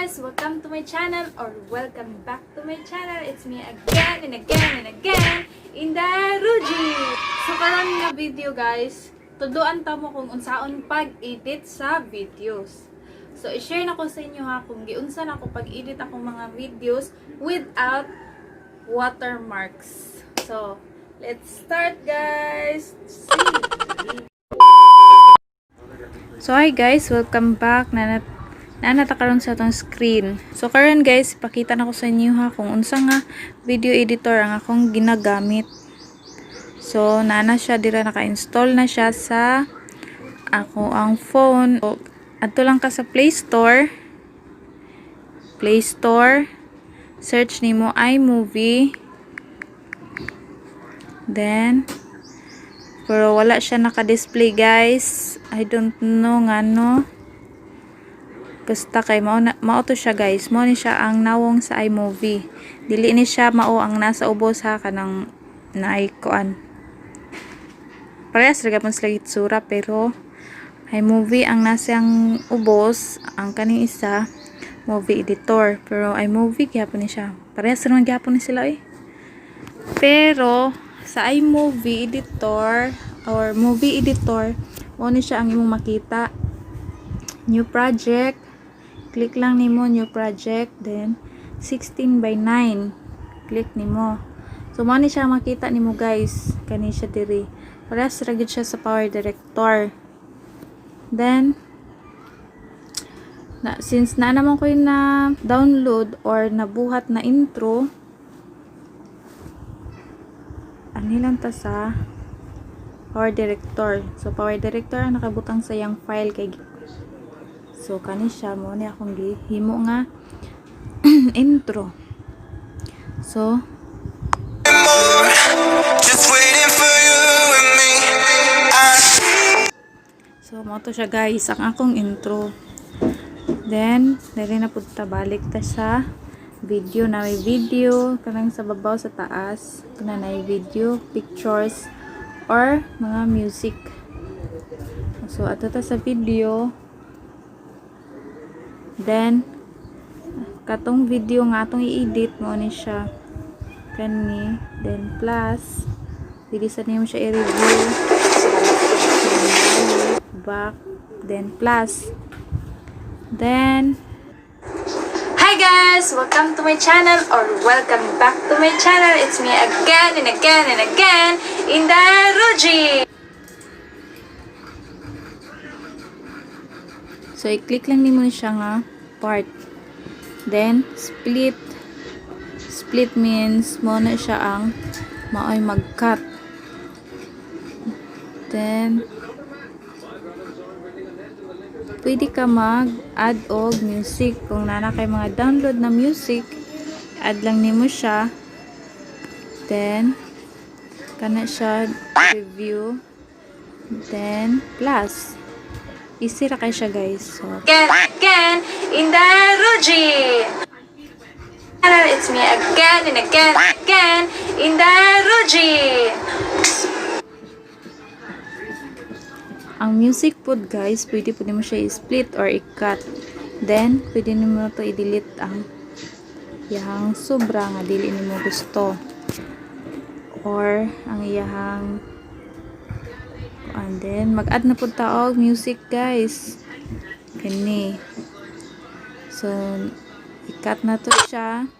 Guys! Welcome to my channel or welcome back to my channel. It's me again and again and again, Inday Ruji! So karon nga video, guys, tudloan ta mo kung unsaon pag-edit sa videos. So i-share na ko sa inyo ha kung giunsa na ko pag-edit akong mga videos without watermarks. So, let's start, guys! See! So hi guys, welcome back. Naa na ta karon sa atong screen. So karon, guys, pakita na ko sa inyo ha kung unsa nga video editor ang akong ginagamit. So naa na siya dira, naka-install na siya sa ako ang phone. So, adto lang ka sa Play Store. Play Store. Search nimo iMovie. Then pero wala siya naka-display, guys. I don't know ngano. Basta kay mao na, mao to siya, guys. Mao ni siya ang nawong sa iMovie. Dili ni siya mao ang nasa ubos ha, kanang naay kuan. Parehas ra gapon sila itsura, pero iMovie ang nasa ang ubos, ang kaning isa movie editor. Pero iMovie gyapon ni siya. Parehas ra man gyapon ni sila eh. Pero sa iMovie editor or movie editor, mao ni siya ang imong makita. New project. Click lang nimo new project, then 16 by 9. Click nimo. So mao ni siya makita nimo, guys. Kani siya diri. Parehas ra gyud siya sa Power Director. Then na since na naman ko yung na download or nabuhat na intro, ani lang ta sa Power Director. So Power Director ang nakabutang sa iyang file kay. So kani siya, mo ni akong gihimo nga intro. So more. Just waiting for you and me. I So mo to siya, guys, ang akong intro. Then diri na pud ta, balik ta sa video na may video kanang sa babaw sa taas kana na video, pictures or mga music. So ato ta sa video. Then katong video nga atong i-edit, mo ni siya kani, then plus dili sa nimo siya i-review. Then back, then plus, then Hi guys! Welcome to my channel or welcome back to my channel. It's me again and again and again, Inday Ruji! So i-click lang nimo ni siya nga part. Then split. Split means mo na siya ang maoy mag-cut. Then pwede ka mag-add og music. Kung naa na kay mga download na music, add lang nimo siya. Then kana siya, review. Then plus. Easy ra kay siya, guys. So Again, again, Inday Ruji! It's me again and again, again, Inday Ruji! Ang music pod, guys, pwede po nimo siya i-split or i-cut. Then pwede nimo to i-delete ang iyahang sobra nga dili nimo gusto or ang iyahang. And then mag-add na pud ta og music, guys, kani. So i-cut na to siya,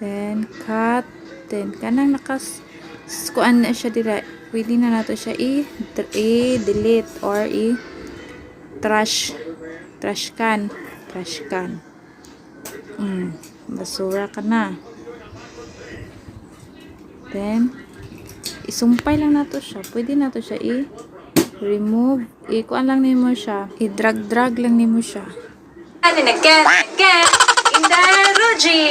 then cut, then kanang nakas kuan na siya dira, pwede na nato siya i-delete or i trash trash can trash can basura ka na. Then isumpay lang nato siya. Pwede nato siya i remove, i-kuan lang nimo siya, i-drag drag lang nimo siya. And again, again, Inday Ruji!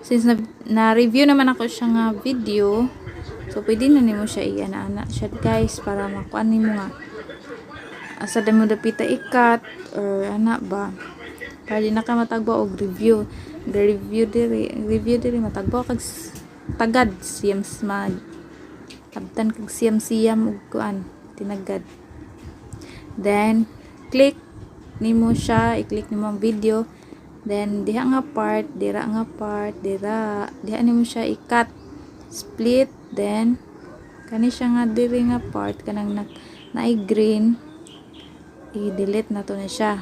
Since na review naman ako siya nga video, so pwede na nimo siya i-ana-ana siya, guys, para makuan nimo nga asa da mo dapita i-cut or ana ba, para di na ka matagba og review. The review diri, review diri, matagba kag tagad siyam, mag abtan kag siyam siyam og kuan tinagad. Then click nimo siya, i-click nimo ang video. Then diha nga part, dira nga part, dira, diha nimo siya i-cut, split, then kani siya nga diri nga part kanang na, naay green, i-delete na to na siya.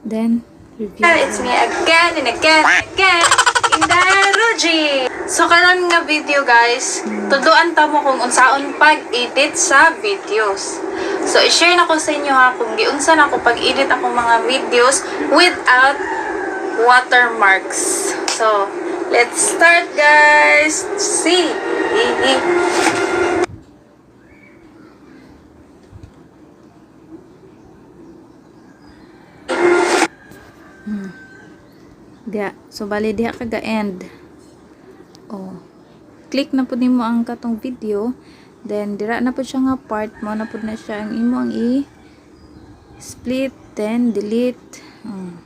Then review. It's me again and again and again, Inday Ruji! So karon nga video guys, tudloan ta mo kung unsaon pag-edit sa videos. So i-share na ko sa inyo ha kung giunsa na ko pag-edit akong mga videos without watermarks. So, let's start, guys! See! Diha. So bali diha ka ga-end. Oh. Click na pud nimo ang katong video. Then dira na pud siya nga part mo na pud na siya ang imo ang i split, then delete. Oh.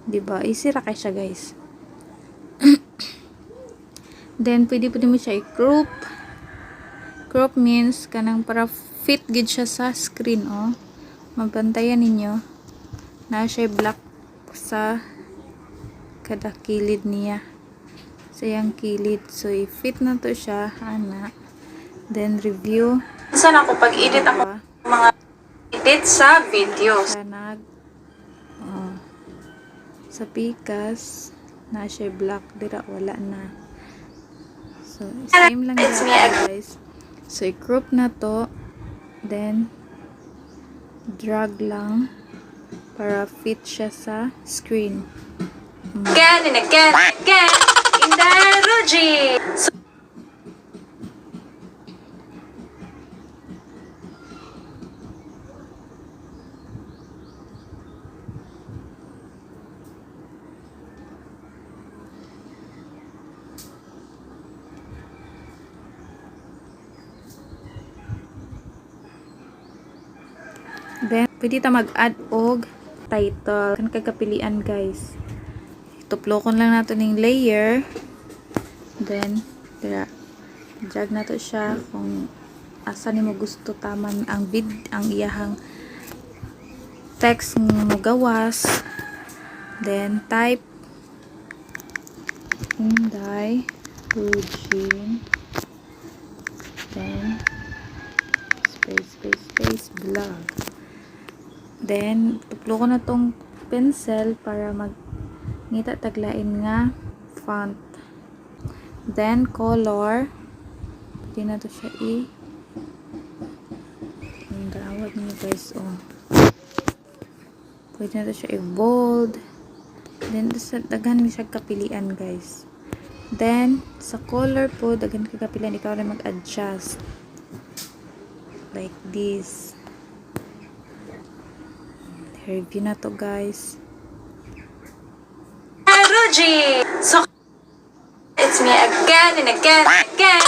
Di ba? Easy ra kay siya, guys. Then pwede pud nimo siya i-crop. Crop means kanang para fit gid siya sa screen, oh. Mabantayan ninyo na siya black sa kada kilid niya, sa iyang kilid. So i-fit na to siya ana, then review. Unsa na ko pag-edit ako Diba? mga edit sa videos. Siya nag, oh, sa pikas na siya black dira, wala na. So same lang It's me. dira, guys. So i-crop na to, then drag lang para fit siya sa screen. Again and again and again, Inday Ruji! So, Then, pwede ta mag-add og title. Kan kay kapilian, guys. Tuplokon lang nato ning layer. Then, dira. Drag nato siya kung asa nimo gusto taman ang vid ang iyahang text nga mo gawas. Then, type Inday Eugene. Then, space, space, space, vlog. Then, tuplo ko na tong pencil para mag ngita taglain nga font. Then, color. Pwede na to siya i ang tawag niyo, guys, oh. Pwede na to siya i-bold. Then, sa daghan siya kapilian, guys. Then, sa color po, daghan ka kapilian. Ikaw rin mag-adjust. Like this. Review na to, guys. Ruji! So, it's me again and again and again,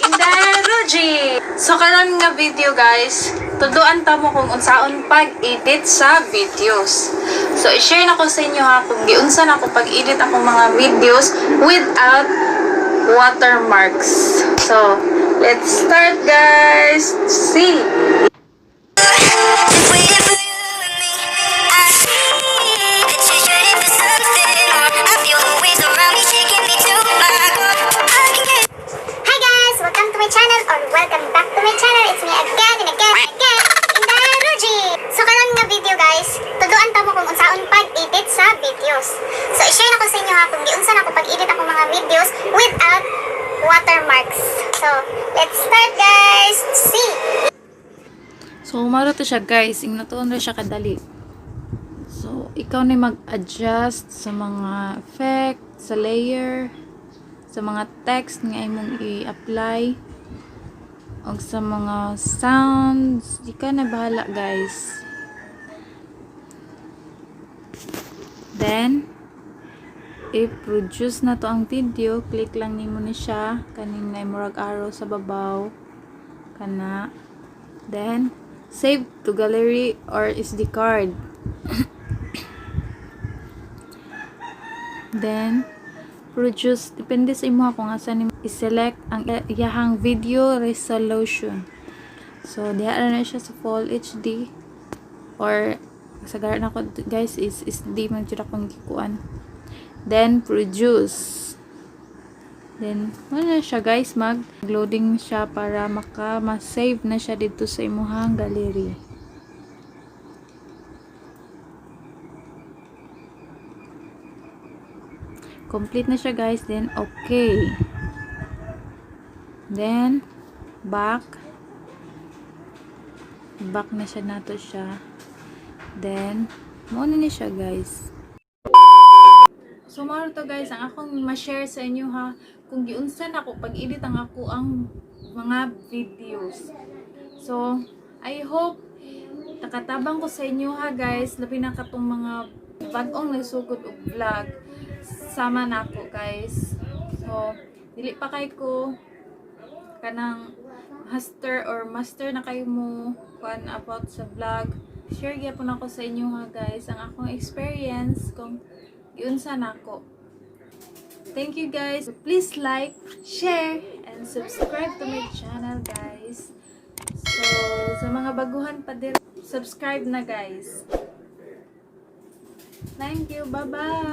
Inday Ruji! So, karon nga video guys, tudloan ta mo kung unsaon pag-edit sa videos. So, i-share na ko sa inyo ha kung giunsa na ko pag-edit akong mga videos without watermarks. So, let's start, guys! See! Just waiting for you and me. I see that you're yearning for something more. I feel the waves around me shaking me to my core. I can get. Hi guys! Welcome to my channel or welcome back to my channel. It's me again and again and again, Inday Ruji! So karon nga video guys, tudloan ta mo kung unsaon pag-edit sa videos. So i-share na ko sa inyo ha kung giunsa na ko pag-edit akong mga videos without watermarks. So let's start, guys! See! So, mao to siya, guys. Ingna tuon ra siya kadali. So, ikaw na mag-adjust sa mga effect, sa layer, sa mga text nga imong i-apply, og sa mga sounds. Di ka na bahala, guys. Then, i-produce na to ang video. Click lang nimo ni siya. Kaning na murag arrow sa babaw. Kana. Then, save to gallery or SD card. Then, produce. Depende sa imo kung asa nimo i-select ang iyahang video resolution. So, diha na siya sa Full HD. Or kasagaran ako, guys, is SD man jud akong gikuan. Then produce. Then mao na siya, guys, mag loading siya para maka ma-save na siya dito sa imuhang gallery. Complete na siya, guys. Then okay. Then back. Back na siya nato siya. Then mao na ni siya, guys. So mao to, guys, ang akong ma-share sa inyo ha, kung giunsa nako pag-edit ang ako ang mga videos. So I hope nakatabang ko sa inyo ha, guys, labi na katong mga bag-ong nagsugod og vlog sama nako, guys. So dili pa kay ko kanang master or master na kayo mo kuan about sa vlog. Share gyapon ako sa inyo ha, guys, ang akong experience kung giunsa nako. Thank you, guys. Please like, share, and subscribe to my channel, guys. So sa mga baguhan pa din, subscribe na, guys. Thank you. Bye bye.